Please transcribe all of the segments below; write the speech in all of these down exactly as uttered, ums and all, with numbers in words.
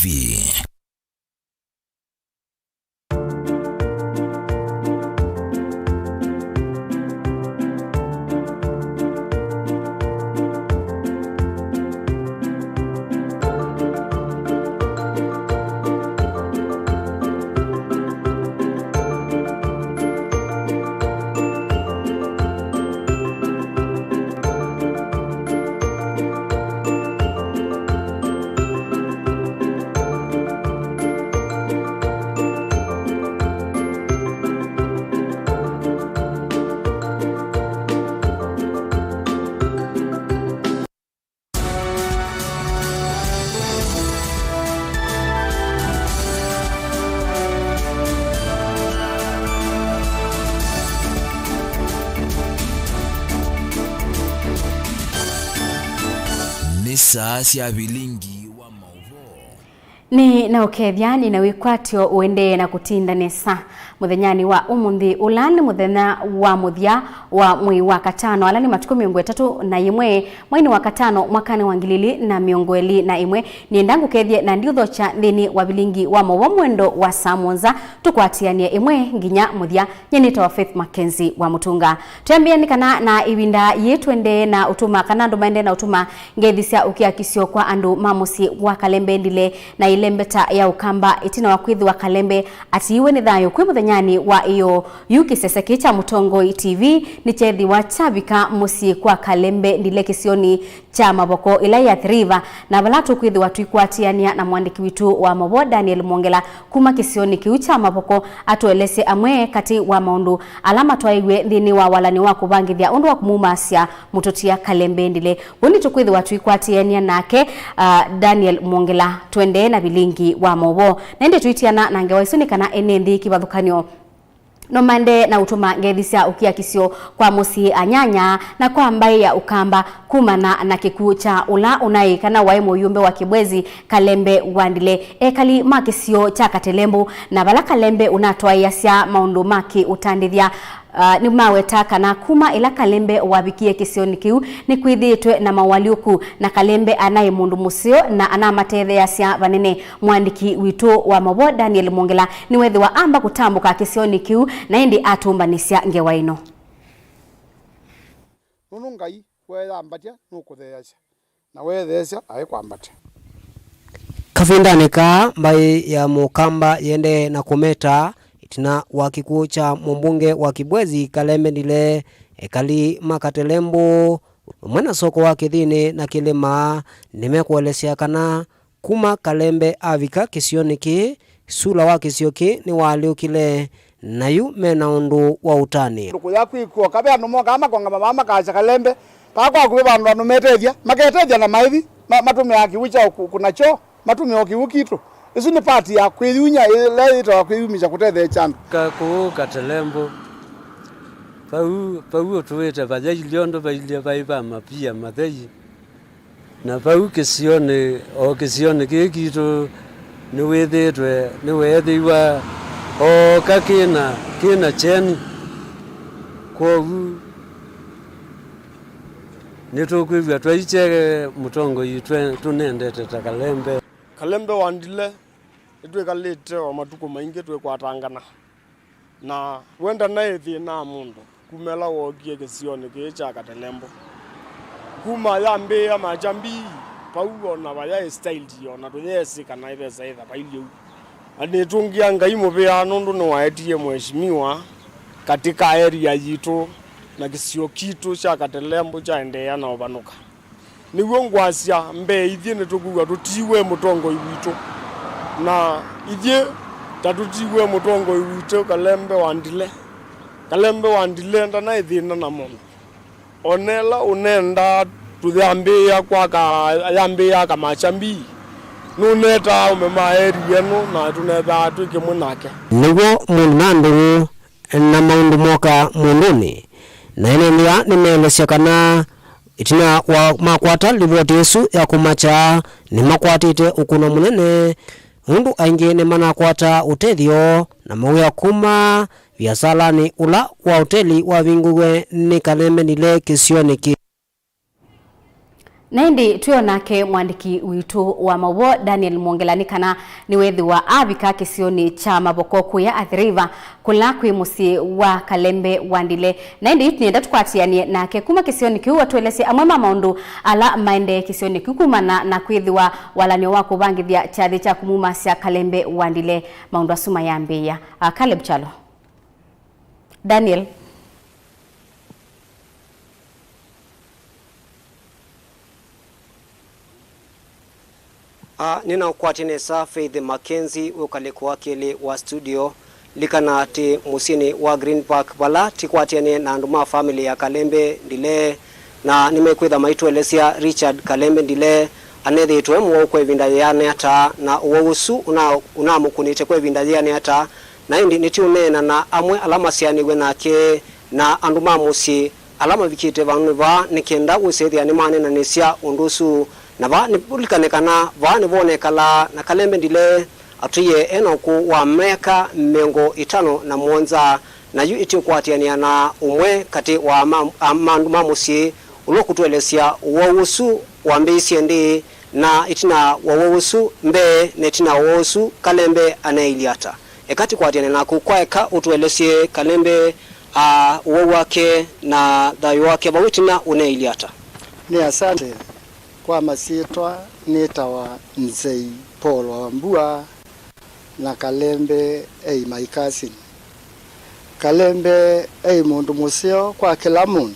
V. Nĩ saa sya vilingi wa maũvoo. Nĩ na ũkethya, nĩ na wĩkwatyo ũendee na kũtinda nesa. Mũthenyanĩ wa ũmũnthĩ, ũla nĩ mũthenya wa mũthya wa mwei wa katano, ala nĩ matukũ mĩongo ĩtatũ na yĩmwe, mweinĩ wa katano, mwakanĩ wa ngili ilĩ na mĩongo ĩlĩ na ĩmwe, nĩenda ngũkethye na ndiũthokya nthĩnĩ wa vilingi wa maũvoo mwendo wa saa mũonza, tũkwatĩanĩe ĩmwe nginya mũthya. Nyie nĩtawa Faith Mackenzie wa Mũtunga. Twĩambĩe nĩ kana na ĩvinda yĩĩ tũendee na ũtũma, kana andũ maendee na ũtũma ngethi sya ũkiakisyo kwa andũ ma mũsyĩ wa Kalembe Ndile na ĩlembeta ya Ũkamba, ĩtina wa kwĩthĩwa Kalembe atiiwe nĩ thayũ kwĩ mũthenyanĩ wa ĩyoo. Yu kĩsese kĩĩ kya Mũtongoi T V nĩkyeethĩwa kyavika mũsyĩ kwa Kalembe Ndile kĩsionĩ kya Mavoko, ĩla yĩ Athi River, na vala tũkwĩthĩwa tũikwatĩanĩa na mũandĩki witũ wa maũvoo Daniel Mwongela kuma kĩsionĩ kĩu kya Mavoko, atũelesye amwe katĩ wa maũndũ ala matwaĩw'e nthĩnĩ wa walany'o wa kũvangĩthya ũndũ wa kũmumasya mũtũtia Kalembe Ndile. W'o nĩtũkwĩthĩwa tũikwatĩanĩa nake, ah, Daniel Mwongela. Tũendee na vilingi wa maũvoo. Na ĩndĩ tũitiana na ngewa isu nĩ kana ene nthĩ kĩvathũkany'o no maendee na ũtũma ngethi sya ũkiakisyo kwa mũsyĩ anyanya na kwa mbaĩ ya Ũkamba kumana na kĩkw'ũ kya ũla ũnaĩ kana waĩ mũyũmbe wa Kĩbwezi, Kalembe wa Ndile. Ekali ma kĩsio kya Katelembo, na vala Kalembe ũnatwaĩasya maũndũ ma kĩ-ũtandĩthya, ah, nĩmaweta kana kuma ĩla Kalembe wavikie kĩsionĩ kĩu nĩkwĩthĩĩtwe na maũalyũku, na Kalembe anaĩ mũndũ mũseo na anamatetheeasya vanene. Mũandĩki witũ wa maũvoo Daniel Mwongela nĩwethĩwa amba kũtambũka kĩsionĩ kĩu na ĩndĩ atũmbanĩsya ngewa ĩno. Nũndũ Ngai weeyambatya nũkũtheeasya, na weetheesya aikwambatya. Kavindanĩ kaa, mbaĩ ya Mũkamba yĩendee na kũmeta ĩtina wa kĩkw'ũ kya mũmbunge wa Kĩbwezi Kalembe Ndile. Ekali ma Katelembo, vamwe na soko wa Kĩthĩnĩ na Kĩlĩma, nĩmekũelesya kana kuma Kalembe avika kĩsionĩ kĩĩ, sula wa kĩsio kĩĩ nĩwaalyũkile, na yu me na ũndũ wa ũtanĩa. Ũndũ kũya kwĩkwo, kave andũ mokaa makongama vaa makasya Kalembe, vaa kwa kũĩ vandũ andũ metethya, maketethya na maithi, ma-, matũmĩaa kĩw'ũ kya kũ-, kũna kyoo, matũmĩe o kĩw'ũ kitũ. Ĩsu nĩ part ya kwĩyunya, ĩla yĩtawa kwĩyumisya kũtetheesya andũ. Ka kũũ Katelembo, vau, vau ũtũĩte vayailye ũndũ vailye vaĩ va mapia mathei. Na vau kĩsionĩ, o kĩsionĩ kĩĩ kitũ nĩwĩthĩĩtwe, nĩweethĩiwa ooka kĩna, kĩna kyeni. Kwoou nĩtũkwĩw'a twaikye mũtongoi twe-, tũnendete ta Kalembe. Kalembe wa Ndile, nĩtwĩkalĩte o matukũ maingĩ twĩkwatangana. Na we ndanaĩ thĩna mũndũ kuma ĩla wookie kĩsionĩ kĩĩ kya Katelembo. Kuma yambĩĩa makya mbii, vau o na vayaĩ style, o na tũyeesĩ kana ĩvesa ĩtha vailyĩ ũu. Na nĩtũngĩa Ngai mũvea nũndũ nĩwaetie mheshimiwa katĩ ka area yitũ, na kĩsio kitũ kya Katelembo kyaendeea na ũvanũka. Nĩw'o ngwasya mbee, ithyĩ nĩtũkwĩw'a tũtiiwe mũtongoi witũ. Na ithyĩ ta tũtiiwe mũtongoi witũ, Kalembe wa Ndile. Kalembe wa Ndile ndanaĩ thĩna na mũndũ. O na ĩla ũnendaa tũyambĩĩa kwaka, yambĩĩa kamakya mbii, nũnetaa aũme ma area ĩno na tũnethaa twĩ kĩmwe nake. Nĩw'o mũndũ na ndũũ na maũndũ moka mũndũnĩ. Na ene nthĩa nĩmeelesya kana ĩtina wa makwata livoti ĩsu ya kũmakya, nĩmakwatĩte ũkũno mũnene, ũndũ aingĩ nĩmanakwata ũtethyo na mawĩa kuma viasalanĩ ũla wa ũteli wavingũiwe nĩ Kalembe Ndile kĩsionĩ kĩĩ. Na ĩndĩ twĩ o nake mũandĩki witũ wa maũvoo Daniel Mwongela nĩ kana nĩwethĩwa avika kĩsionĩ kya Mavoko kũya Athi River, kũla kwĩ mũsyĩ wa Kalembe wa Ndile. Na ĩndĩ yu nĩenda tũkwatĩanĩe nake kuma kĩsionĩ kĩu atũelesye amwe ma maũndũ ala maendee kĩsionĩ kĩu kumana na kwĩthĩwa walan'yo wa kũvangĩthya kyathĩ kya kũmumasya Kalembe wa Ndile. Maũndũ asu mayambĩĩa. Ah, Caleb Kyalo. Daniel. Ah, nĩnaũkwatya nesa Faith Mackenzie wĩ ũkalĩko wa kelĩ wa studio. Lilikana atĩ mũsyĩnĩ wa Green Park, vala tĩkwatĩanĩe na andũ ma famĩlĩ ya Kalembe Ndile, na nĩmekwĩtha maitũelesya Richard Kalembe Ndile anethĩĩtwe e mũwau kwa ĩvinda yĩana ata, na ũwau ũsu ũna-, ũnamũkũnĩte kwa ĩvinda yĩana ata, na ĩndĩ nĩtũũneena na amwe ala masyaanĩw'e nake na andũ ma mũsyĩ ala mavikĩte vandũnĩ vaa nĩ kenda wĩsethĩa nĩmaneenanĩsya ũndũ ũsu. Na vaa nĩũlikane kana vaa nĩvo nekalaa, na Kalembe Ndile atwĩe e na ũkũũ wa myaka mĩongo ĩtano na mũonza, na yu ĩtĩũkwatĩanĩa na ũmwe katĩ wa ma-, a-, ma andũ ma mũsyĩ ũla ũkũtũelesya ũwau ũsu wambĩĩisye ndĩĩ, na ĩtina wa ũwau ũsu mbee, na ĩtina wa ũwau ũsu Kalembe aneeilye ata. Eka tĩkwatĩane naku kwa eka ũtũelesye Kalembe, a, ũwau wake na thayũ wake vau ĩtina ũneeilye ata? Nĩ asante. Kwa masyĩtwa nĩtawa Nzei Paul Wambua, na Kalembe ei my cousin. Kalembe ei mũndũ mũseo kwa kĩla mũndũ,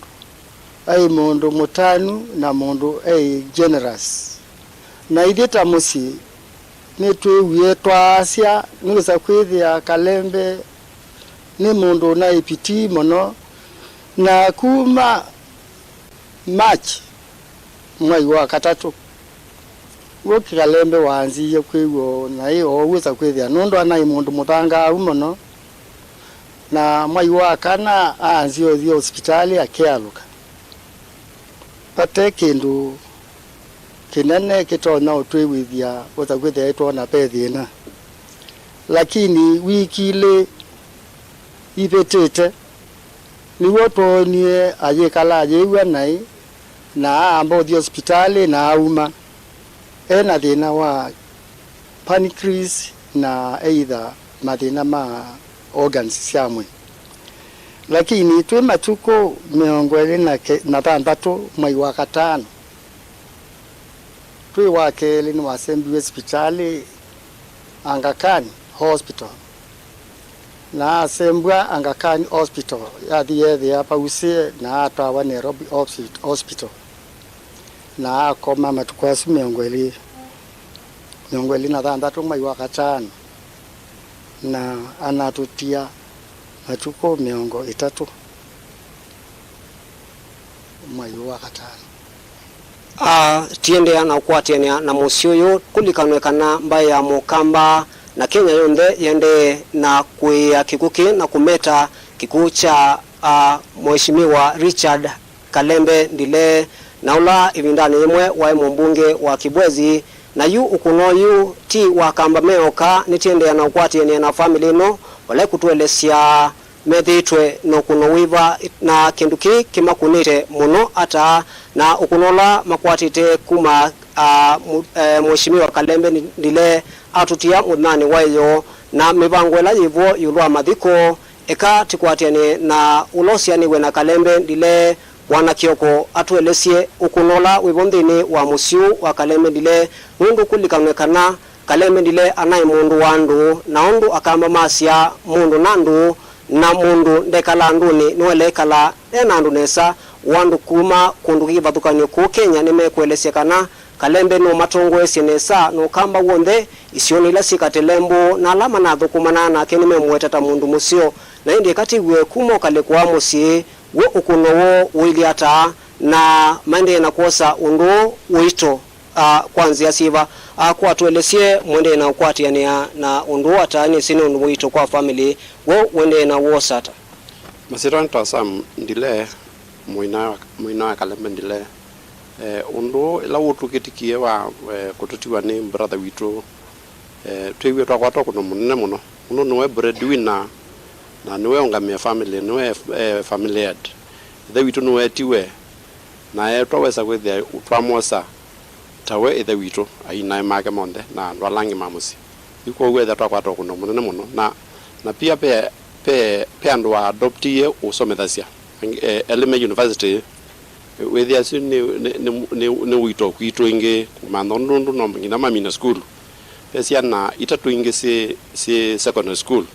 ei mũndũ mũtanu na mũndũ ei generous. Na ithyĩ ta mũsyĩ nĩtwĩwie twaasya nĩwĩsa kwĩthĩa Kalembe nĩ mũndũ ũnaĩ pitii mũno, na kuma March mwai wa katatũ, w'o Kalembe waanziie kwĩw'a ũũ, na ĩ oou wĩsa kwĩthĩa nũndũ anaĩ mũndũ mũthangaau mũno. Na mwai wa kana aanzie ũthi osipitalĩ akealũka. Vate kĩndũ kĩnene kĩtonya ũtwĩw'ĩthya wĩsa kwĩthĩa ĩtwona ve thĩna. Lakini wiki ilĩ ivĩtĩte, nĩw'o twoonie ayĩkala ayĩw'a naĩ, na aamba ũthi osipitalĩ na auma e na thĩna wa pancreas na either mathĩna ma organs sya mwĩĩ. Lakini twĩ matukũ mĩongo ĩlĩ na ke-, na thanthatũ mwai wa katano, twĩ wa kelĩ nĩwasembiwe sipitalĩ Aga Khan Hospital. Na asembwa Aga Khan Hospital, yathi yeethĩa vausĩe na atwawa Nairobi Hospi-, Hospital, na akoma matukũ asu mĩongo ĩlĩ, mĩongo ĩlĩ na thanthatũ mwai wa katano, na anatũtia matukũ mĩongo ĩtatũ mwai wa katano. A, tiendeea na ũkwatĩanĩa na mũsyĩ ũyũ, kũlikanwe kana mbaĩ ya Mũkamba na Kenya yonthe yendee na kũĩĩa kĩkw'ũ kĩĩ na kũmeta kĩkw'ũ kya, a, Mheshimiwa Richard Kalembe Ndile, na ũla ĩvindanĩ yĩmwe waĩ mũmbunge wa Kibwezi. Na yu ũkũno ũyũ ti wa Kamba me oka, nĩtiendeea na ũkwatĩanĩa na famĩlĩ ĩno, vala ĩkũtũelesya methĩĩtwe na ũkũno wĩva, na kĩndũ kĩĩ kĩmakũnĩte mũno ata, na ũkũno ũla makwatĩte kuma, a, mu-, e, Mheshimiwa Kalembe Ndile atũtia mũthenyanĩ wa ĩyoo, na mĩvango ĩla yĩvo ĩũlũ wa mathiko. Eka tĩkwatĩane na ũla ũsianĩw'e na Kalembe Ndile, Bwana Kioko, atũelesye ũkũno ũla wĩvo nthĩnĩ wa mũsyĩ ũũ wa Kalembe Ndile, nũndũ kũlikanwe kana Kalembe Ndile anaĩ mũndũ wa andũ, na ũndũ Akamba masyaa, mũndũ na andũ, na mũndũ ndekalaa andũnĩ, nĩwaĩle ĩkala e na andũ nesa. O andũ kuma kũndũ kĩvathũkany'o kũũ Kenya nĩmekũelesya kana Kalembe nũmatongoesye nesa na Ũkamba w'onthe isionĩ ila syĩ Katelembũ, na ala manathũkũmanaa nake nĩmemũweta ta mũndũ mũseo. Na ĩndĩ eka tĩw'e kuma ũkalĩko wa mũsyĩ, w'o ũkũno woo ũilyĩ ata, na maendee na kwosa ũndũ ũũ ũito, a, kwa nzĩa syĩva? A, kwa tũelesye, mũendee na ũkwatĩanĩa na ũndũ ũũ ata? Nĩsĩ nĩ ũndũ mũito kwa famĩlĩ, w'o ũendee na woosa ata? Masyĩtwa nĩtawa Sam Ndile, mũina wa, mũina wa Kalembe Ndile. Eh, ũndũ ũla ũtũkĩtikie wa, eh, kũtũtiwa nĩ brother witũ, eh, twĩw'e twakwata ũkũno mũnene mũno. Mũno nĩwe breadwinner, na nĩwe ũngamĩe family, nĩwe, eh, family head. Ĩthe witũ nĩwetiwe, Na eetwa wesa kwĩthĩa twamwosa tawe ĩthe witũ, ainaĩ make monthe, na andũ ala angĩ ma mũsyĩ. Yu kwoou ethĩa twakwata ũkũno mũnene mũno, na, na pia pe, pe, pe andũ wa adoptie ũsomethasya, eh, elime university, wĩthĩa asu nĩ, nĩ, nĩ, nĩ, nĩ ũito kwitũ ĩngĩ kũmantha ũndũ, nũndũ no nginya mamine sukulu. Ve syana itatũ ingĩ syĩ, syĩ secondary school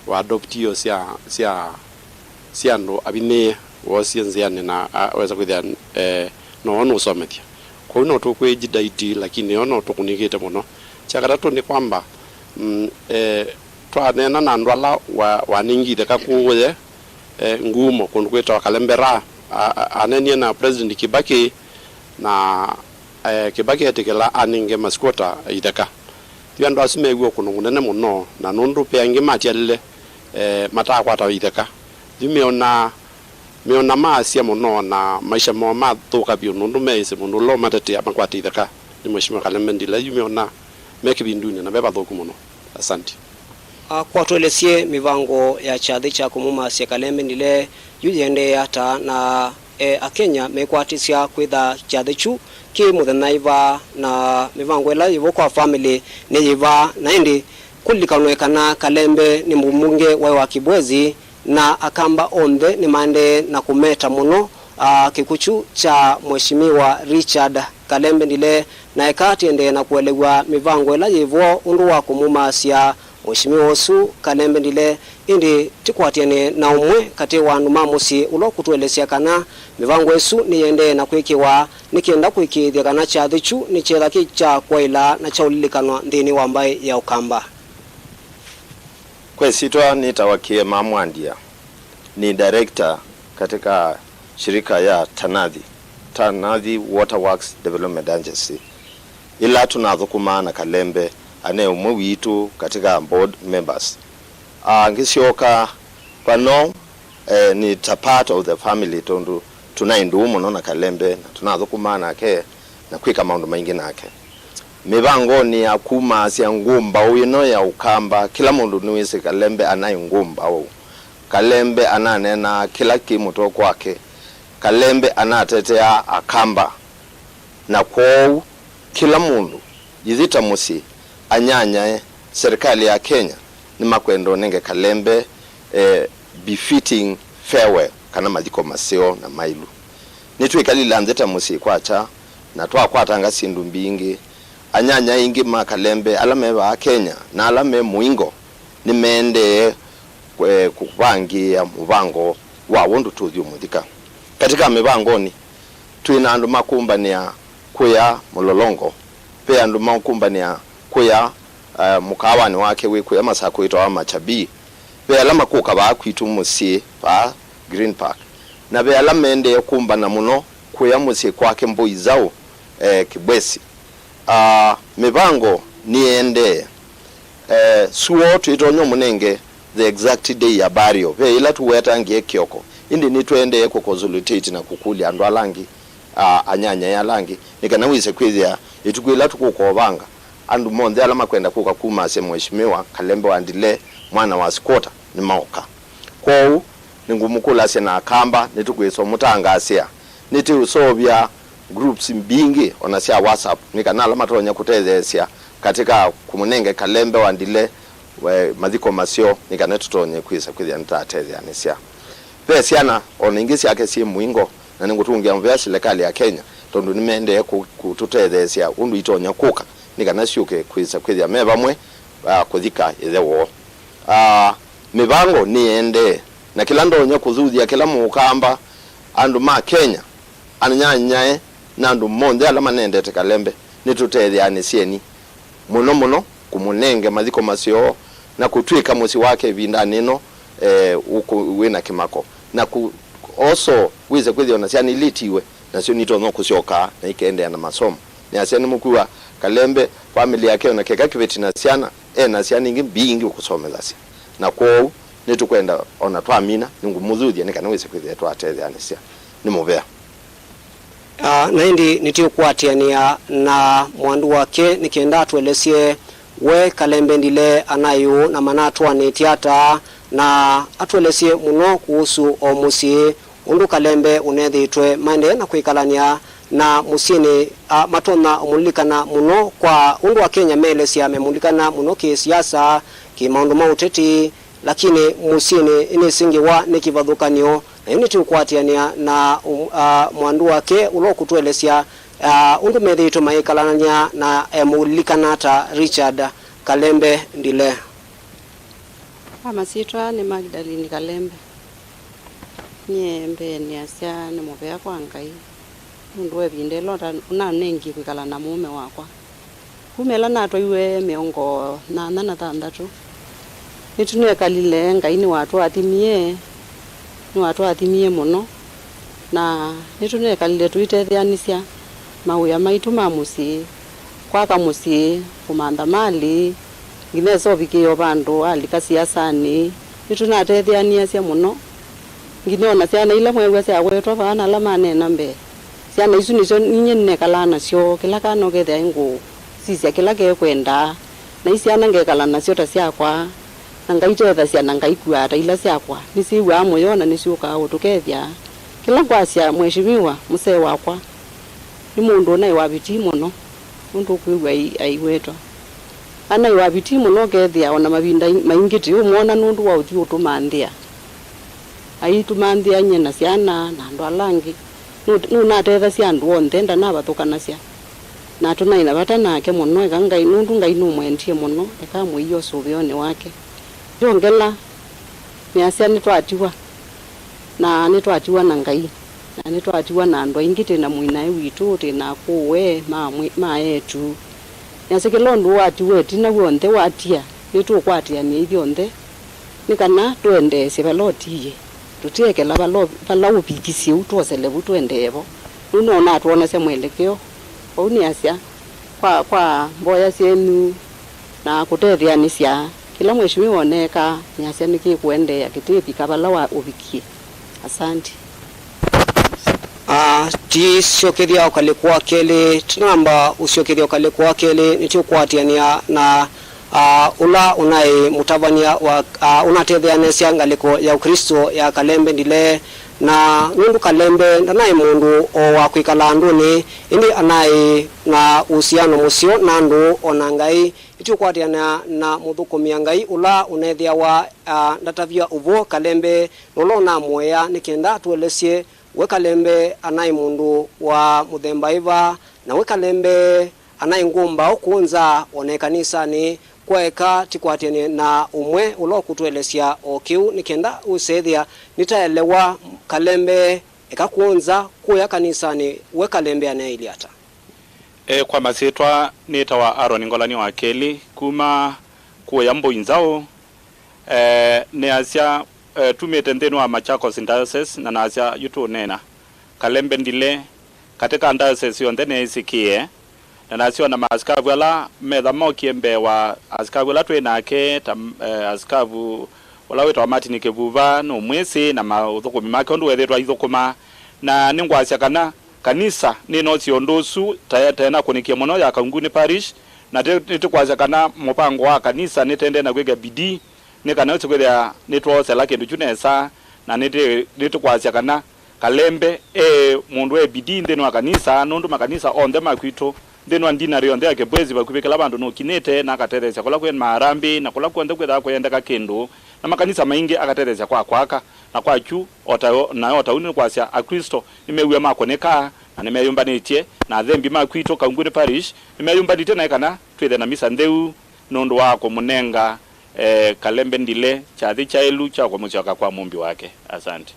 wa adoptio sya, sya, sya andũ avinyĩĩe woosie nzĩanĩ na a, wesa kwĩthĩa, eh, no nũsomethya. Kwoou no tũkwĩjidaitii, lakini yo no tũkunĩkĩte mũno. Kya katatũ nĩ kwamba, mm, eh, twaneena na andũ ala wa, wanengie itheka kũũye, eh, ngumo kũndũ kwĩtawa Kalembera, a, a, anenie na President Kibaki, na, eh, Kibaki etĩkĩla anenge masquatter itheka. Yu andũ asu meew'a ũkũno mũnene mũno, na nũndũ ve angĩ matialile, eh, mataakwata itheka. Yu meona, meona maasya mũno, na maisha moo mathũka vyũ, nũndũ meĩsĩ mũndũ ũla ũmatetea makwate itheka nĩ Mheshimiwa Kalembe Ndile. Yu meona me kĩvindunĩ na ve vathũku mũno. Asante. Ah, kwa tũelesye mĩvango ya kyathĩ kya kũmumasya Kalembe Ndile yu yĩendeea ata, na, eh, Akenya mekwatĩsya kwĩtha kyathĩ kyu kĩ mũthenya ĩva, na mĩvango ĩla yĩvo kwa famĩlĩ nĩ yĩva, na ĩndĩ kũlilikanwe kana Kalembe nĩ mũmbunge waĩ wa Kibwezi, na Akamba onthe nĩmaendee na kũmeta mũno, ah, kĩkw'ũ kyu kya Mheshimiwa Richard Kalembe Ndile, na eka tĩendee na kũelew'a mĩvango ĩla yĩvo ũndũ wa kũmumasya Mheshimiwa ũsu Kalembe Ndile, ĩndĩ tĩkwatĩane na ũmwe katĩ wa andũ ma mũsyĩ ũla ũkũtũelesya kana mĩvango ĩsu nĩyĩendee na kwĩkĩwa nĩ kenda kũĩkĩĩthya kana kyathĩ kyu nĩ kyetha kĩ kya kwaĩla na kya ũlilikanwa nthĩnĩ wa mbaĩ ya Ũkamba. Kwa ĩsyĩtwa nĩtawa Kĩema Mwandia, ni director katika shirika ya Tanathi, Tanathi Water Works Development Agency, ĩla tũnathũkũmaa na Kalembe, ane ũmwe witũ katika board members. Ah, ngĩsyoka vano, eh, nĩ ta part of the family, tondũ tũnaĩ ndũũ mũno na Kalembe, na tũnathũkũmaa nake na kwĩka maũndũ maingĩ nake. Mĩvangonĩ ya kumasya ngũmbaũ ĩno ya Ũkamba, kĩla mũndũ nĩwĩsĩ Kalembe anaĩ ngũmbaũ. Kalembe ananeenaa kĩla kĩ mũtwe kwake. Kalembe anateteaa Akamba. Na kwoou, kĩla mũndũ, ithyĩ ta mũsyĩ, anyanyae, serikali ya Kenya, nĩmakwenda ũnenge Kalembe, eh, befitting farewell, kana mathiko maseo na mailu. Nĩtwĩkalile nthĩ ta mũsyĩ kwakya, na twakwatanga syĩndũ mbingĩ. Anyanyae aingĩ ma Kalembe ala me vaa Kenya na ala me mũingo nĩmaendee, eh, kũvangĩĩa mũvango wa ũndũ tũthi ũmũthika. Katika mĩvangonĩ, twĩ na andũ makũmbanĩa kũya Mũlolongo, ve andũ makũmbanĩa kũya, eh, mũkaawanĩ wake wĩ kũya Masakũ wĩtawa Machabii, ve ala makũka vaa kwitũ mũsyĩ vaa Green Park, na ve ala maendee kũmbana mũno kũya mũsyĩ kwake Mbũi Nzaũ, eh, Kibwezi. Ah, mĩvango nĩyĩendee. Eh, suo twĩtonya ũmũnenge the exact day ya burial. Ve ĩla tũwetangie kĩoko, ĩndĩ nĩtũendee kũ consultate na kũkũlya andũ ala angĩ, ah, anyanyae ala angĩ, nĩ kana wĩse kwĩthĩa ĩtukũ ĩla tũkũkovanga, andũ monthe ala makwenda kũka kumasya Mheshimiwa Kalembe wa Ndile, mwana wa squatter, nĩmaũka. Kwoou, nĩngũmũkũlasya na Akamba, nĩtũkwĩsa ũmũtangaasĩa. Nĩtũũseũvya groups mbingĩ ona sya WhatsApp, nĩ kana ala matonya kũtetheesya katika kũmũnenge Kalembe wa Ndile, we, mathiko maseo, nĩ kana tũtonye kwĩsa kwĩthĩa nĩtatetheanĩsya. Ve syana ona ingĩ syake syĩ mũingo, na nĩngũtũngĩa mũvea silikalĩ ya Kenya, tondũ nĩmaendee kũ-, kũtũtetheesya ũndũ itonya kũka, nĩ kana syũke kwĩsa kwĩthĩa me vamwe, ah, kũthika ĩthe woo. Ah, mĩvango nĩyĩendee, na kĩla ndonya kũthuthya kĩla Mũkamba, andũ ma Kenya, anyanyae, na andũ monthe ala manendete Kalembe, nĩtũtetheanĩsyeni mũno mũno kũmũnenge mathiko maseo na kũtw'ĩka mũsyĩ wake ĩvindanĩ ĩno, eh, ũkũ-, wĩ na kĩmako. Na kũ-, also wĩse kwĩthĩa ona syana ilĩtiwe, nasyo nitonya kũsyoka na ikaendeea na masomo. Nĩasya nĩmũkwĩw'a Kalembe, family yake ona keka kĩveti na syana, e na syana ingĩ mbingĩ ũkũsomethasya. Na kwoou, nĩtũkwenda ona twamina, nĩngũmũthuthya nĩ kana wĩse kwĩthĩa twatetheanĩsya. Nĩ mũvea. Ah, na ĩndĩ nĩtũkwatĩanĩa na mwandu wake nĩ kenda atũelesye we Kalembe Ndile anaĩ ũũ na manatwaanĩtye ata, na atũelesye mũno kũhusu o mũsyĩ Ũndũ Kalembe ũnethĩĩtwe maendee na kwĩkalany'a na mũsyĩnĩ, a, matonya ũmũlilikana mũno kwa ũndũ Akenya meelesya memũlilikana mũno kĩ-siasa, kĩ-maũndũ ma ũteti, lakini mũsyĩnĩ nĩsingĩwa nĩ kĩvathũkany'o, na yu nĩtũkwatĩanĩa na, um, a, mwandu wake ũla ũkũtũelesya, a, ũndũ methĩĩtwe mayĩkalany'a na emũlilikana ta Richard Kalembe Ndile. Kwa masyĩtwa nĩ Magdalene Kalembe. Nyie mbee nĩasya nĩ mũvea kwa Ngai nũndũ wa ĩvinda ĩla ũta-, ũnanengie kwĩkala na mũũme wakwa. Kuma ĩla natwaiwe mĩongo nyanya na thanthatũ, nĩtũnekalile, Ngai nĩwatũathimie, nĩwatũathimie mũno, na nĩtũnekalile tũitetheanĩsya mawĩa maitũ ma mũsyĩ, kwaka mũsyĩ, kũmantha malĩ, nginya esa ũvikĩe o vandũ alika siasanĩ. Nĩtũnatetheanĩasya mũno, nginya ona syana ila mweew'a syawetwa vaa na ala maneena mbee, syana isu nĩsyo ninyie nĩnekalaa nasyo. Kĩla kana ũkethĩa ingũsisya kĩla kekwenda, na i syana ngekala nasyo ta syakwa, na ngaitethasya na ngaikuaa ta ila syakwa. Nĩsyĩw'aa mũyo na nĩsyũkaa ũtũkethya. Kĩla ngwasya, Mheshimiwa, mũsee wakwa, nĩ mũndũ ũnaĩ wa vitii mũno, nũndũ ũkwĩw'a ai-, aiwetwa. Anaĩ wa vitii mũno, ũkethĩa o na mavinda maingĩ tĩũmwona nũndũ wa ũthyũ ũtũmanthĩa. Aitũmanthĩa nyie na syana na andũ ala angĩ. Nũ-, nũnatethasya andũ onthe, ndanavathũkanasya. Na tũnaĩ na vata nake mũno, eka Ngai, nũndũ Ngai nũmwendie mũno, eka amũie ũsũvĩonĩ wake. Yongela, nĩasya nĩtwatiwa, na nĩtwatiwa na Ngai, na nĩtwatiwa na andũ aingĩ, twĩ na mwĩnaĩ witũ, twĩ na akũũe ma mwĩ-, ma eĩtu. Nĩasya kĩla ũndũ watiwa ĩtina w'onthe watia, nĩtũũkwatĩanĩa ithyonthe, nĩ kana tũendeesye vala ũtiie, tũtiekela vala, vala ũvikisye ũu, twosele vu tũendee vo. Ũu no natwonasya mwelekeo. Vau nĩasya, kwa, kwa mboya syenyu na kũtetheanĩsya, kĩla mheshimiwa ũneekaa, nĩasya nĩkĩkũendeea, kĩtĩvika vala wa ũvikie. Asante. Ah, tũisyokethya ũkalĩko wa kelĩ, tũnamba ũsyokethya ũkalĩko wa kelĩ, nĩtũkwatĩanĩa na, ah, ũla ũnaĩ mũtavany'a wa, ah, ũnatetheanĩsya ngalĩko ya Ũklĩsto ya Kalembe Ndile, na nũndũ Kalembe ndanaĩ mũndũ o wa kwĩkala andũnĩ, ĩndĩ anaĩ na usiano mũseo na andũ o na Ngai. Nĩtũkwatĩanĩa na mũthũkũmi wa Ngai ũla ũnethĩawa, ah, ndatavya ũvoo Kalembe, na ũla ũnamũea nĩ kenda atũelesye we Kalembe anaĩ mũndũ wa mũthemba ĩva, na we Kalembe anaĩ ngũmbaũ kũũ nza o na ĩkanisanĩ. Kwaeka tũkwatĩanĩe na ũmwe ũla ũkũtũelesya o kĩu nĩ kenda ũsethĩa nĩtaelewa Kalembe eka kũũ nza kũya kanisanĩ, we Kalembe anaĩlye ata? E, kwa masyĩtwa nĩtawa Aaron Ngolani wa kelĩ kuma kũya Mbũi Nzaũ. E, nĩasya, e, tumĩte nthĩnĩ wa Machakos Diocese, na nasya yu tũũneena Kalembe Ndile katĩ ka diocese yonthe nĩaĩsĩkĩe, na nasya ona maasikavu ala metha mokie mbee wa asikavu ala twĩ nake, ta, e, asikavu ũla wĩtawa Martin Kĩvuva, nũmwĩsĩ na maũthũkũmi make ũndũ wethĩĩtwe aithũkũma. Na nĩngwasya kana kanisa nĩnosie ũndũ ũsu ta, ta ĩnakũnĩkie mũno ya Kaungunyĩ Parish, na tĩ-, nĩtũkwasya kana mũvango wa kanisa nĩtendee na kwĩkĩa bidii nĩ kana ũsĩ kwĩthĩa nĩtwoosela kĩndũ kyu nesa, na nĩtĩ-, nĩtũkwasya kana Kalembe e mũndũ e bidii nthĩnĩ wa kanisa, nũndũ makanisa onthe ma kwitũ nthĩnĩ wa ndinarĩ yonthe ya Kĩbwezi, vakuvĩ kĩla vandũ nũkinyĩte, na akatetheesya kũla kwĩ maarambĩ na kũla kw'onthe kwĩthaa kũyendeka kĩndũ, na makanisa maingĩ akatetheesya kwa kwaka. Na kwa kyu, o ta, na o ta ũu nĩkwasya Aklĩsto nĩmew'a makũnĩka, na nĩmeyũmbanĩtye, na athembi ma kwitũ Kaungunyĩ Parish nĩmeyũmbanĩtye naĩ kana twĩthe na misa ntheu nũndũ wa kũmũnenga, eh, Kalembe Ndile kyathĩ kyaĩlu kya kũmũsyoka kwa Mũmbi wake. Asante.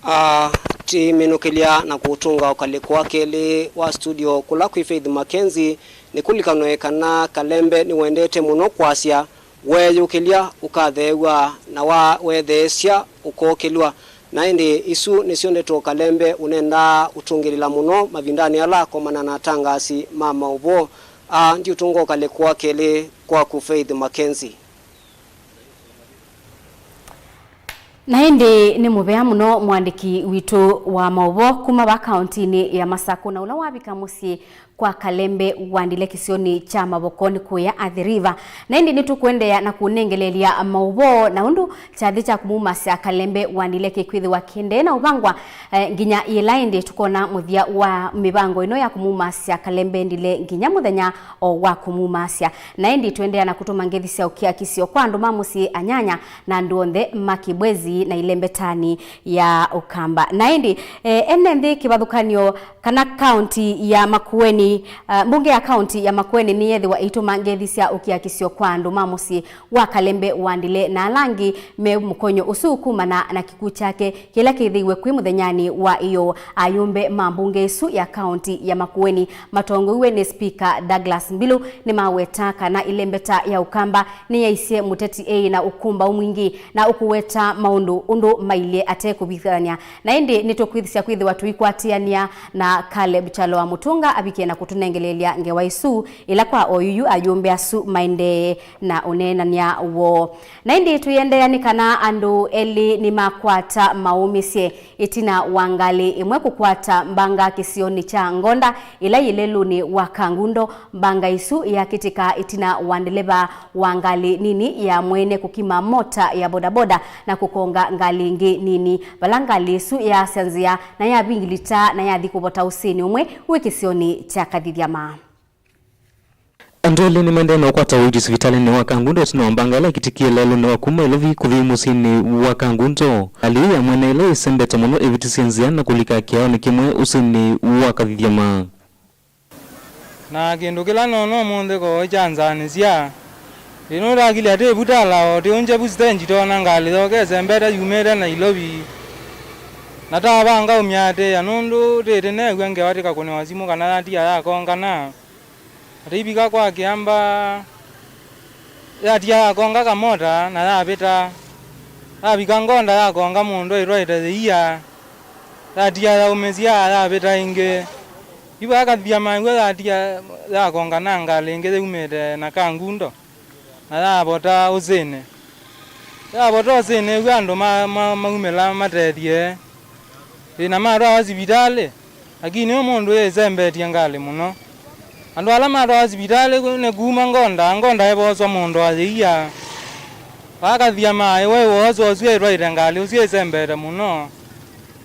Ah, tĩminũkĩlya na kũtũnga ũkalĩko wa kelĩ wa studio kũla kwĩ Faith Mackenzie. Nĩkũlikanwe kana Kalembe nĩwendete mũno kwasya, weeyũkĩlya ũkatheew'a, na wa wetheesya ũkookĩlw'a. Na ĩndĩ isu nĩsyo ndeto Kalembe ũnendaa ũtũngĩlĩla mũno mavindanĩ ala akomana na atangaasi ma maũvoo. A, ndiũtũnga ũkalĩko wa kelĩ kwaku Faith Mackenzie. Na ĩndĩ nĩ mũvea mũno mũandĩki witũ wa maũvoo kuma va kaũntinĩ ya Masakũ na ũla wavika mũsyĩ kwa Kalembe Wandile kĩsionĩ kya Mavokoni kũya Athi River. Na ĩndĩ nĩtũkũendeea na kũnengeleelya maũvoo na ũndũ kyathĩ kya kũmumasya Kalembe Wandile kĩkwĩthĩwa kĩendee na ũvangwa, eh, nginya yĩla ĩndĩ tũkona mũthya wa mĩvango ĩno ya kũmumasya Kalembe Ndile nginya mũthenya o wa kũmumasya. Na ĩndĩ tũendeea na kũtũma ngethi sya ũkiakisyo kwa andũ ma mũsyĩ, anyanya na andũ onthe ma Kĩbwezi na ilembetanĩ ya Ũkamba. Na ĩndĩ, eh, ene nthĩ kĩvathũkanyo kana kaũnti ya Makueni, ah, mbunge ya kaũnti ya Makueni nĩyethĩwa ĩitũma ngethi sya ũkiakisyo kwa andũ ma mũsyĩ wa Kalembe Wandile na ala angĩ me mũkonyo ũsu kumana na kĩkw'ũ kyake kĩla kĩthĩiwe kwĩ mũthenyanĩ wa ĩyoo. Ayũmbe ma mbunge ĩsu ya kaũnti ya Makueni matongoiw'e nĩ Spika Douglas Mbilu nĩmaweta kana ĩlembeta ya Ũkamba nĩyaisye mũteti ĩ na ũkũmbaũ mwingĩ na ũkũweta maũndũ ũndũ mailyĩ ate kũvithũkany'a. Na ĩndĩ nĩtũkwĩthĩsya kwĩthĩwa tũikwatĩanĩa na Caleb Kyalo wa Mũtũnga avikie na kũtũnengeleelya ngewa ĩsu, ĩla kwa oyuyu ayũmbe asu maendee na ũneenany'a woo. Na ĩndĩ tũiendeea nĩ kana andũ elĩ nĩmakwata maũmĩsye ĩtina wa ngalĩ ĩmwe kũkwata mbanga kĩsionĩ kya Ngonda ĩla yĩ lelũnĩ wa Kangundo. Mbanga ĩsu yakĩtĩka ĩtina wa ndeleva wa ngalĩ nini ya mwene kũkima mota ya bodaboda na kũkonga ngalĩ ĩngĩ nini, vala ngalĩ ĩsu yaasya nzĩa na yavingilita na yathi kũvota ũsĩnĩ ũmwe wĩ kĩsionĩ kya Kathithyama. Andũ elĩ nĩmaendee na ũkwata ũiiti sivitalĩnĩ wa Kangundo ĩtina wa mbanga ĩla ĩkĩtĩkie lelũnĩ wa kuma Ilovi kũthi mũsyĩnĩ wa Kangundo. Ngalĩ ĩĩ ya mwene ĩla ĩsembete mũno ĩvitisye nzĩa na kũlika kĩaonĩ kĩmwe ũsĩnĩ wa Kathithyama. Na kĩndũ kĩla noona ũmũnthĩ koo kyanzanĩsya, ĩno ndakilya tĩ vu tala o tĩũngye vu sitenji toona ngalĩ yoka ĩsembete yumĩte Nailovi. Na tavanga ũmyaatĩĩa nũndũ tĩtĩ neew'a ngewa tĩkakũnĩwa simũ kana yatia yakongana. Atĩivika kwa kĩamba, yatia yakonga kamota na yavĩta. Yavika Ngonda yakonga mũndũ ĩtwaĩte yĩia. Yatia yaumĩsya yavĩta ĩngĩ. Yu akathia maw'o yatia yakonga na ngalĩ ĩngĩ yaumĩte na Kangundo na yavota ũsĩnĩ. Yavota ũsĩnĩ w'o andũ ma, ma, maumĩla matethye. Ĩ, na matwawa sivitalĩ, lakini ũ mũndũ ĩsembetie ngalĩ mũno. Andũ ala matwawa sivitalĩ nĩ kuma Ngonda, Ngonda ĩvoswa mũndũ ayĩia. Akathia maĩ we woosa ũsu ĩtwaĩte ngalĩ ũsu ĩsembete mũno.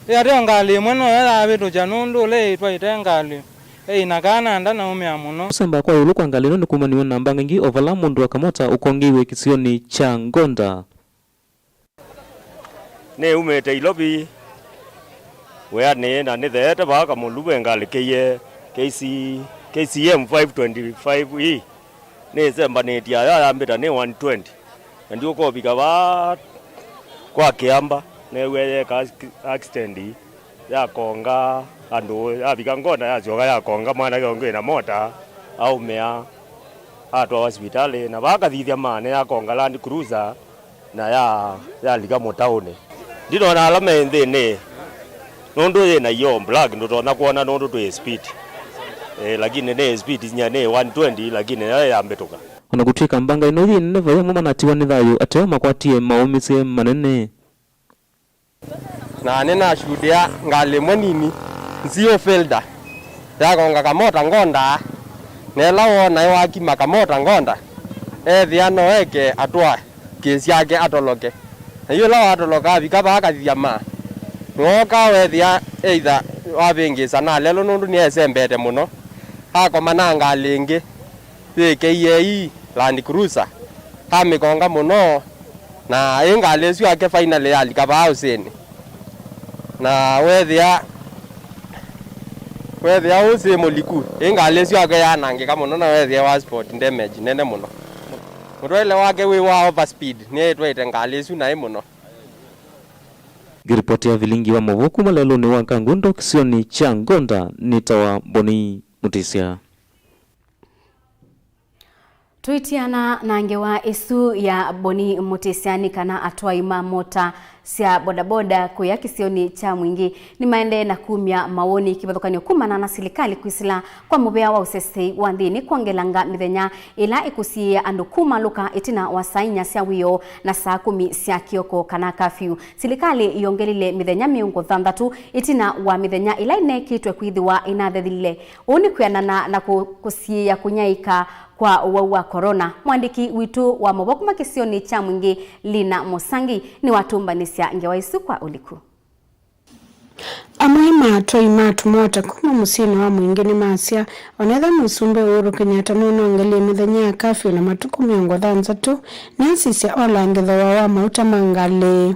Ĩ ateo ngalĩ ĩmwe noyo yavĩtũkya nũndũ ũla ĩtwaĩte ngalĩ ĩina kana nda naũmĩa mũno. Kũsemba kwa ĩũlũ kwa ngalĩ ĩno nĩkumaniw'e na mbanga ingĩ o vala mũndũ wa kamota ũkongeiwe kĩsionĩ kya Ngonda. Nĩumĩte Ilovi wĩanĩ na nĩtheete vaa Kamũlu ve ngalĩ kĩie K C, K C M five twenty-five E. Nĩsembanĩtye aya yambĩta nĩ one twenty. Na ndiũkovika vaa kwa kĩamba, neew'e yeeka accident, yakonga andũ, yavika Ngonda yasyoka yakonga mwanake ũngĩ na mota, aũmĩa, atwawa sivitalĩ, na vaa Kathithyama nĩyakonga Land Cruiser, na ya, yalika mũtaũnĩ. Ndinona ala me nthĩnĩ, nũndũ yĩ na ĩyoo black, ndũtonya kwona nũndũ twĩ speed. Eh, lakini nĩ speed nya nĩ one twenty, lakini nayo yambĩtũka. O na kũtw'ĩka mbanga ĩno yĩ nene, vai amwe manatiwa nĩ thayũ ateo makwatie maũmĩsye manene. Na nĩnashuhudia ngalĩ ĩmwe nini, nzio Felda, yakonga kamota Ngonda, na ĩla woona ĩwakima kamota Ngonda, ethĩa no eke atwae kĩĩ syake atoloke. Na yu ĩla watoloka avika vaa Kathithyama, nĩwooka weethĩa either wavĩngĩĩsa na lelũ nũndũ nĩesembete mũno, akoma na ngalĩ ĩngĩ. Yĩ K A E Land Cruiser, amĩkonga mũno, na ĩ ngalĩ ĩsu yake finally yalika vaa ũsĩnĩ. Na weethĩa, weethĩa ũsĩ mũliku, ĩ ngalĩ ĩsu yake yaanangĩka mũno, na weethĩa wa spot damage nene mũno. Mũtwaĩle wake wĩ wa overspeed, nĩetwaĩte ngalĩ ĩsu naĩ mũno. Ngĩripoti ya vilingi wa maũvoo kuma lelũnĩ wa Kangundo kĩsionĩ kya Ngonda, nĩtawa Boni Mutisya. Tũitiana na ngewa ĩsu ya Boni Mutisya nĩ kana atwai ma mota sya bodaboda kũya kĩsionĩ kya Mwingĩ nĩmaendee na kumya mawoni kĩvathũkany'o kumana na silikalĩ kwĩsĩla kwa mũvea wa ũseseĩ wa nthĩnĩ kwongelanga mĩthenya ĩla ĩkũsiĩĩa andũ kumaalũka ĩtina wa saa inya sya wĩoo na saa kũmi sya kĩoko, kana kafyu. Silikalĩ yongelile mĩthenya mĩongo thanthatũ ĩtina wa mĩthenya ĩla ĩnekĩtwe kwĩthĩwa ĩnathethile. Ũu nĩ kwĩanana na kũ-, kũsiĩĩa kũnyaĩĩka kwa ũwau wa corona. Mwandĩki witũ wa maũvoo kuma kĩsionĩ kya Mwingĩ, Lina Mũsangi, nĩwatũmbanĩsya ngewa ĩsu kwa ũliku. Amwe ma atwai ma tũmota kuma mũsyĩnĩ wa Mwingĩ nĩmasya, onethwa Mũsumbĩ Uhuru Kenyatta nũnongelie mĩthenya ya kafyu na matukũ mĩongo thanthatũ, nĩasisya olangĩ thooa wa mauta ma ngalĩ.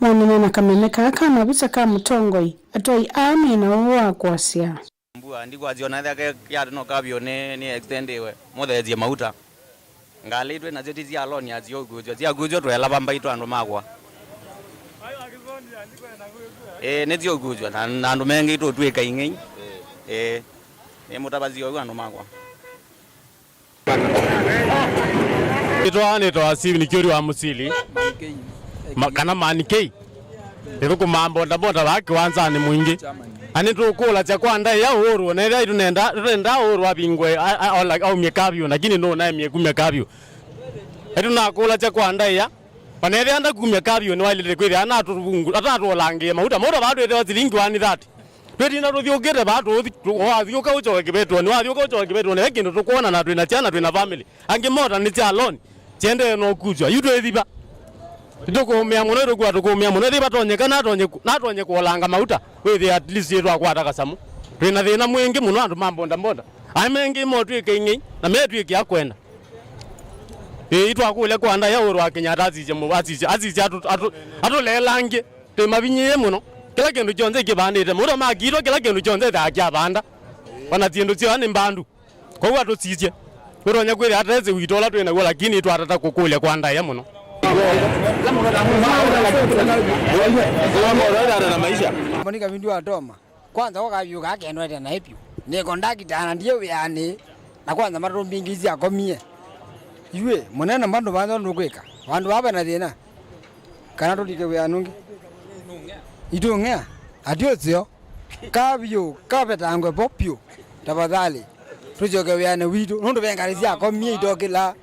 Monene na kameme kaa ka mavisa ka mũtongoi, atwai aa mena ũũ wa kwasya. Mbua ndikwasya ona ethĩa ke yatino kavyo nĩ, nĩ extendiwe. Mũtheesye mauta. Ngalĩ twĩ nasyo ti sya loan ya syokuusyo. Syakuusyo twelava mbaitũ andũ makwa. Ĩĩ, nĩ syokuusyo. Na, na andũ mengĩ tũtw'ĩka ing'ei. Ĩĩ. Nĩ mũtavasya ũu andũ makwa. Nĩtwa, nĩtwa Steve Nikiori wa Mũsili, ma-, kana Manikei. Nĩtũkũmaa mbondambonda vaa kĩwanzanĩ Mwingĩ. Na nĩtũkũlasya kwa ndaĩa ũũrũ, na ethĩwa tũnenda, tũnenda ũũrũ avingwe, a-, a-, ola-, aumye kavyu, lakini nũnaemie kumya kavyu. Nĩtũnakũlasya kwa ndaĩa, ona ethĩwa ndakumya kavyu, nĩwaĩlĩte kwĩthĩa anatũvungu-, atatũolangĩe mauta. Mauta vaa twĩthĩwa silingi one thirty. Twĩtinda tũthyũkĩte vaa tũũthi, tũ-, wathyũka ũkyoke kĩvetũonĩ, wathyũka ũkyoke kĩvetũonĩ, ve kĩndũ tũkwona na twĩna syana, twĩna family. Angĩ mota nĩ sya loan, siendee no kusywa. Yu twĩthiva. Nĩtũkũũmĩa mũno, nĩtũkwĩwa tũkũũmĩa mũno. Ĩthĩva tonyeka, natonye ku-, natonye kũolanga mauta, wĩthĩe at least ĩtwakwata kasamũ. Twĩna thĩna mwingĩ mũno andũ ma mbondambonda. Aĩ mengĩ motw'ĩke ing'ei, na metw'ĩkĩa kwenda. Ĩĩ, itwakũlya kwa ndaĩa ũũrũ wa Kenyatta asisye mũ-, asisye, asisye atũ-, atũ-, atũleelangye. Twĩ mavinyĩĩe mũno. Kĩla kĩndũ kyonthe kĩvandĩte. Mũuta makitwa kĩla kĩndũ kyonthe ĩthaa kyavanda. Ona syĩndũ syoa nĩ mbandu. Kwoou atũsisye. Ũtonya kwĩthĩa atesĩ witũ ũla twĩ naw'o, lakini twatata kũkũlya kwa ndaĩa mũno. Monika vindu atoma. Kwanza ũkavyũka akendwete naĩ vyũ. Nĩ kondakita na ndiĩ wĩanĩ. Na kwanza matũmbingĩisye akomie. Iw'ĩ, mũnene mbandũ vandũ ndũkwĩka. Vandũ vaa vena thĩna. Kana tũlike wĩanĩ ũngĩ. Itũng'ea. Ati ũseo. Kavyũ, kavetangwe vo vyũ. Tafadhali. Tũsyoke wĩanĩ witũ. Nũndũ ve ngalĩ sya akomie itokĩla.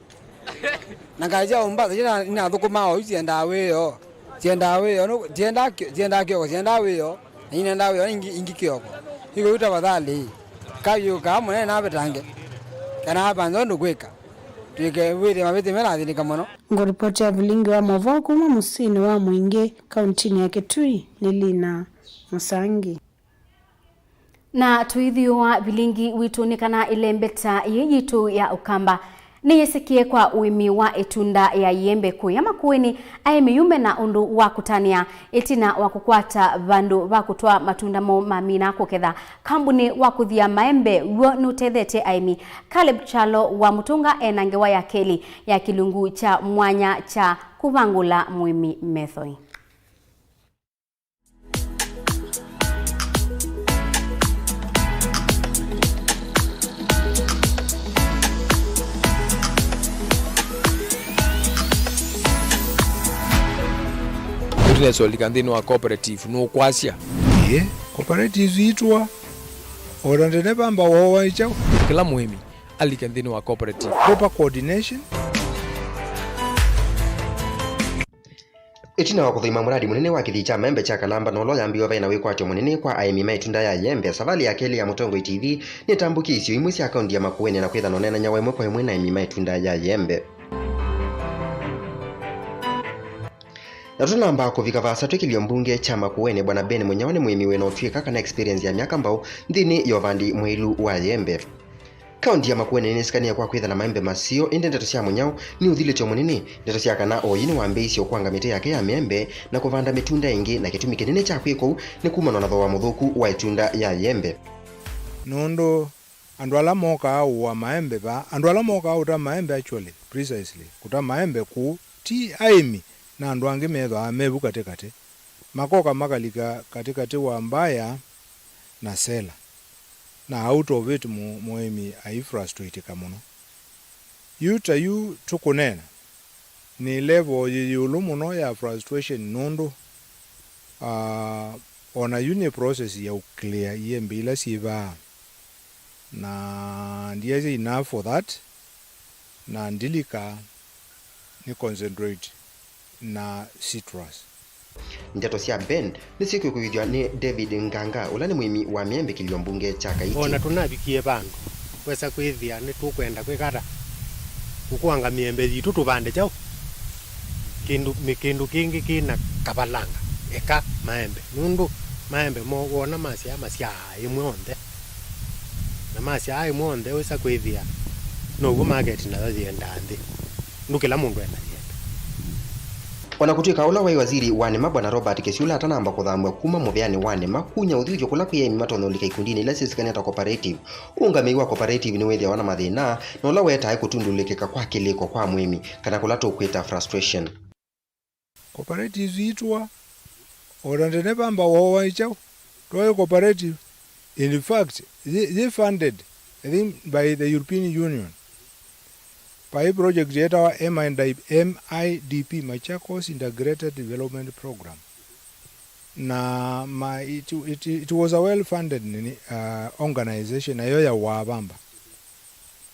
Na ngalĩ sya Mombasa, ila inathũkũmaa oyu syendaa wĩoo. Syendaa wĩoo, nũ-, syendaa kĩ-, syendaa kĩoko, syendaa wĩoo. Na inendaa wĩoo, ingĩ, ingĩ kĩoko. Iko yu tafadhali. Kavyũ kaa mũnene navetange. Kana apanza ũndũ kwĩka. Twĩke wĩthĩa mavĩtĩ mena athĩnĩka mũno. Ngũripoti ya vilingi wa maũvoo kuma mũsyĩnĩ wa Mwingĩ, kauntinĩ ya Kitui, nĩ Lina Mũsangi. Na tũithyũa vilingi witũ nĩ kana ĩlembeta yĩĩ yitũ ya Ũkamba nĩyĩsĩkĩe kwa ũĩmi wa ĩtunda ya ĩembe kũya Makueni. Aĩmi yu mena ũndũ wa kũtanĩa ĩtina wa kũkwata vandũ va kũtwaa matunda moo mamina kũketha. Kambuni wa kũthia maembe w'o nũtethetye aĩmi. Caleb Kyalo wa Mũtũnga ena ngewa ya kelĩ ya kĩlungu kya mwanya kya kũvangũla mũĩmi methoi. Business ũlika nthĩnĩ wa cooperative nũkwasya? Ĩĩ, cooperatives itũa o ta ndeneva mbaũ wa kyaũ. Kĩla mũĩmi alike nthĩnĩ wa cooperative. Proper coordination. Ĩtina wa kũthaima mũradi mũnene wa kĩthii kya maembe kya Kalamba na ũla ũyambĩĩwe vaĩ na wĩkwatyo mũnene kwa aĩmi ma ĩtunda ya ĩembe, savalĩ ya kelĩ ya Mũtongoi T V nĩtambũkie isio imwe sya kaunti ya Makueni na kwĩthana ũneenany'a wa ĩmwe kwa ĩmwe na aĩmi ma ĩtunda ya ĩembe. Na tũtanamba kũvika vaasa, twĩ kĩlio mbunge kya Makueni, Bwana Ben Mũnyao nĩ mũĩmi wĩna ũtw'ĩka kana experience ya myaka mbaũ nthĩnĩ ya ũvandi mũilu wa ĩembe. Kaunti ya Makueni nĩnĩsikanĩe kwa kwĩtha na maembe maseo, ĩndĩ ndeto sya Mũnyao nĩ ũthilĩtyo mũnene. Ndeto sya kana oyu nĩwambĩĩisye ũkwanga mĩtĩ yake ya mĩembe na kũvanda mĩtunda ĩngĩ, na kĩtumi kĩnene kya kwĩka ũu nĩ kumana na thooa mũthũku wa ĩtunda ya ĩembe. Nũndũ andũ ala mokaa ũũa maembe vaa, andũ ala mokaa ũta maembe, actually, precisely, kũta maembe kũu, ti aĩmi, na andũ angĩ methĩawa me vu katĩ katĩ. Makoka makalika katĩ katĩ wa mbaya na sela, na out of it mũ-, mũĩmi aifrustratika mũno. Yu ta yu tũkũneena, Nĩ level yĩ ĩũlũ mũno ya frustration nũndũ, ah, ona yu nĩ process ya ũclear iembe ila syĩ vaa. Na ndiasya enough for that, na ndilika nĩ concentrate na citrus. Ndeto sya Ben nĩsyĩkwĩkũĩthw'a nĩ David Nganga, ũla nĩ mũĩmi wa mĩembe kĩlio mbunge kya Kaiti. O na tũnavikie vandũ, wesa kwĩthĩa nĩtũkwenda kwĩka ata? Kũkũanga mĩembe yitũ tũvande kyaũ? Kĩndũ, nĩ kĩndũ kĩngĩ kĩ na kavalanga, eka maembe. Nũndũ maembe mo wona masyaa masyaa ĩmwe onthe. Na masyaa ĩmwe onthe wĩsa kwĩthĩa now'o maketi nayo yĩendaa nthĩ. Nũndũ kĩla mũndũ ena yĩembe. O na kũtw'ĩka ũla waĩ waziri wa nĩma Bwana Robert Kĩsyũla atanamba kũthamw'a kuma mũvĩanĩ wa nĩma kunya ũthyũthyo kũla kwĩ aĩmi matonya ũlika ikundinĩ ila syĩsĩkanĩa ta cooperative, ũũngamĩi wa cooperative nĩwĩthĩawa na mathĩna, na ũla wetaa kũtundũlĩkĩka kwa kĩlĩko kwa mũĩmi, kana kũla tũkwĩta frustration. Cooperatives itũa, o na tene vamba woowa nĩ kyaũ? Twaĩ cooperative. In fact, yĩ, yĩ funded, I think, by the European Union. Vaĩ project yetawa M I D P, M I D P, Machakos Integrated Development Program. Na ma, it, it, it was a well funded nini, uh, organization, nayo ya wavamba.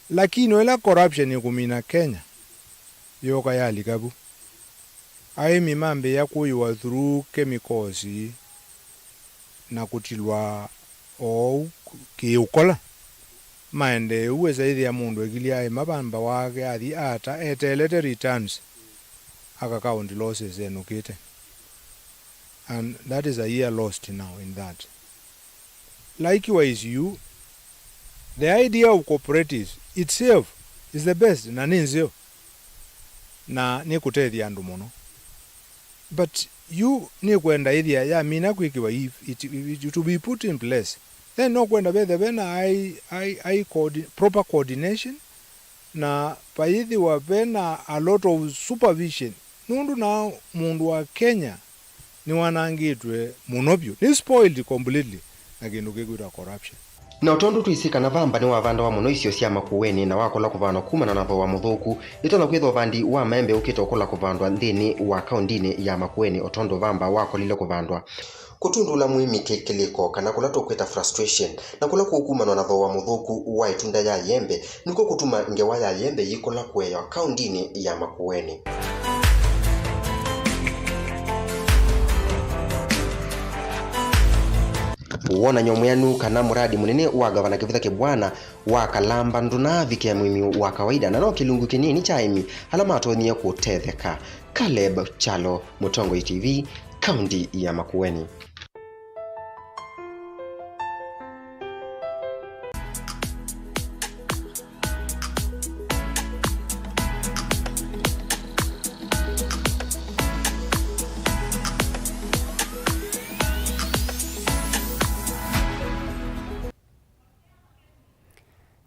Lakini ĩla corruption ĩkũmina Kenya, yooka yalika vu. Aĩmi mambĩĩa kũĩwa through chemicals na kũtilwa oou kĩũkola. Maendee ũu, wesa ĩthĩa mũndũ ekilye aĩma vamba wake athi ata eteelete returns, aka count losses enũkĩte. And that is a year lost now in that. Likewise, you, the idea of cooperatives itself is the best, na nĩ nzeo, na nĩ kũtethya andũ mũno. But you nĩ kwenda ĩthĩa yamina kwĩkĩwa, if it, it, it to be put in place, then no kwenda vethe vena I, I, I coordi-, proper coordination, na vayĩthĩwa vena a lot of supervision, nũndũ na mũndũ wa Kenya nĩwanangĩtwe mũno vyũ, nĩ spoiled completely na kĩndũ kĩkwĩtwa corruption. Na o tondũ twĩsĩ kana vamba nĩwavandawa mũno isio sya Makueni na wakola kũvandwa kumana na thooa mũthũku, ĩtonya kwĩthwa ũvandi wa maembe ũkĩte ũkola kũvandwa nthĩnĩ wa kaundinĩ ya Makueni o tondũ vamba wakolile kũvandwa. Kũtundũla mũĩmi kĩ-, kĩlĩko, kana kũla tũkwĩta frustration, na kũla kũkumanwa na thooa mũthũku wa ĩtunda ya ĩembe nĩkw'o kũtuma ngewa ya ĩembe yĩkũla kũewa kaundinĩ ya Makueni. Wonany'o mwĩanu kana mũradi mũnene wa Ngavana Kĩvitha Kĩbwana wa Kalamba ndũnaavikĩa mũĩmi wa kawaida, na no kĩlungu kĩnini kya aĩmi ala matonyie kũtetheka. Caleb Kyalo, Mũtongoi T V, kaunti ya Makueni.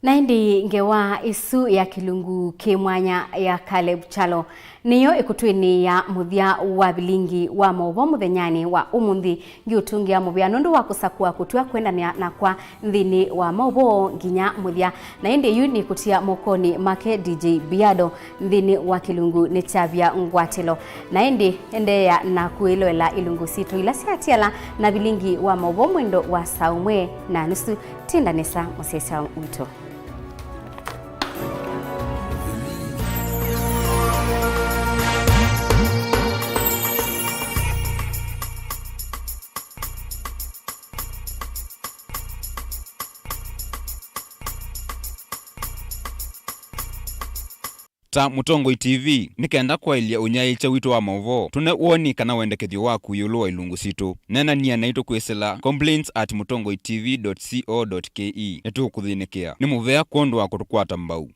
Na ĩndĩ ngewa ĩsu ya kĩlungu kĩ mwanya ya Caleb Kyalo nĩyo ĩkũtwĩnĩĩa mũthya wa vilingi wa maũvoo mũthenyanĩ wa ũmũnthĩ. Ngĩũtũngĩa mũvea nũndũ wa kũsakũa kũtw'a kwendanĩa nakwa nthĩnĩ wa maũvoo nginya mũthya. Na ĩndĩ yu nĩkũtia mokonĩ make D J Biado nthĩnĩ wa kĩlungu nĩ kyavya ngwatĩlo. Na ĩndĩ endeea na kwĩloela ilungu sitũ ila syatiala na vilingi wa maũvoo mwendo wa saa ũmwe na nusu. Tinda nesa mũsyaĩĩsya witũ. Ta Mũtongoi T V, nĩ kenda kwaĩlya ũnyaĩĩkya witũ wa maũvoo, tũne woni kana wendekethyo waku ĩũlũ wa ilungu sitũ. Neenany'a naitũ kwĩsĩla complaints at mũtongoi T V dot co dot K E. Nĩtũũkũthĩnĩkĩa. Nĩ mũvea kwondũ wa kũtũkwata mbau.